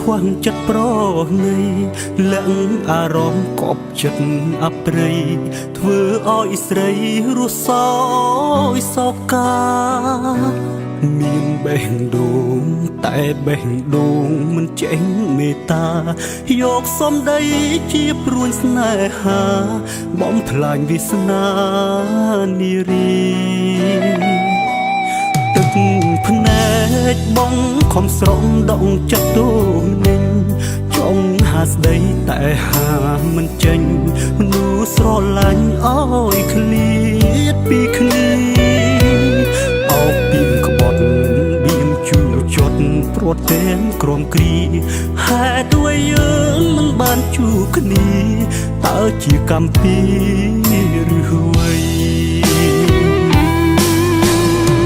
ខ្វះចិត្តប្រណីលាក់អារម្មណ៍កប់ចិត្តអប្រិយធ្វើឲ្យស្រីរស់សោយសោកាមានបេះដូងតែបេះដូងមិនចេញមេត្តាយកសំដីជាព្រួញស្នេហាបំផ្លាញវាសនានារីទឹកភ្នែកបងខំស្រង់ដងចិត្តទូនឹងចង់ហាស្ដីតែហាមិនចេញមនុស្សស្រឡាញ់អើយឃ្លាតពីគ្នាអោបពីក្បត់បៀមជូចត់ព្រាត់ទាំងក្រមគ្រាហេតុด้วยយើងមិនបានជួបគ្នាតើជាកម្មពីឬអ្វី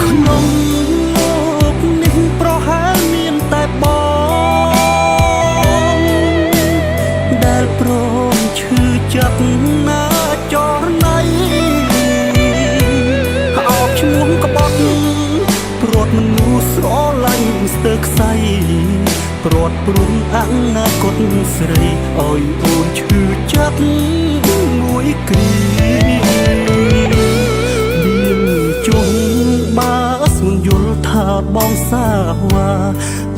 ក្នុងលោកនេះប្រហែលមានតែបងដែលព្រមឈឺចាប់ណាចរណៃអោបឈ្មោះក្បត់ព្រាត់មនុស្សស្រឡាញ់ស្ទើរខ្សែព្រាត់ព្រំអនាគតស្រីឲ្យអូនឈឺចាប់មួយគ្រាបៀមជុំបើស្ងួនយល់ថាបងសាវ៉ា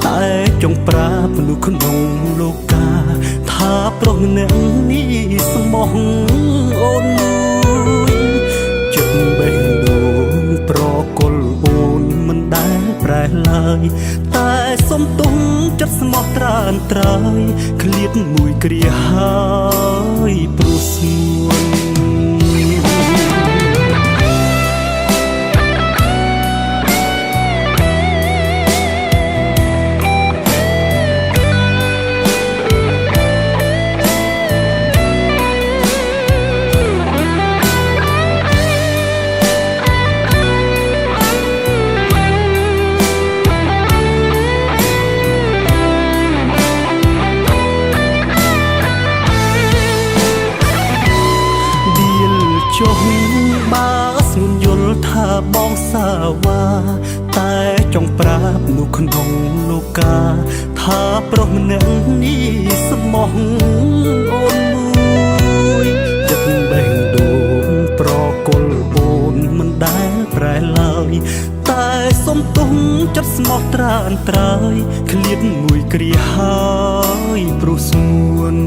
តែចង់ប្រាប់មនុស្សក្នុងលោកាថាប្រុសម្នាក់នេះស្មោះអូនមួយចិត្តបេះដូងប្រគល់អូនមិនដែលប្រែឡើយតែសុំទុំចិត្តស្មោះត្រើនត្រើយឃ្លាតមួយគ្រាហើយព្រោះស្ងួន ឌៀលចុះបើស្ងួនយល់ថាបងសាវ៉ាតែចង់ប្រាប់នោះក្នុងលោកាថាប្រុសម្នាក់នេះស្មោះអូនមួយចិត្តបេះដូងប្រគល់អូនមិនដែលប្រែឡើយតែសុំទុំចិត្តស្មោះត្រើនត្រើយឃ្លាតមួយគ្រាហើយព្រោះស្ងួន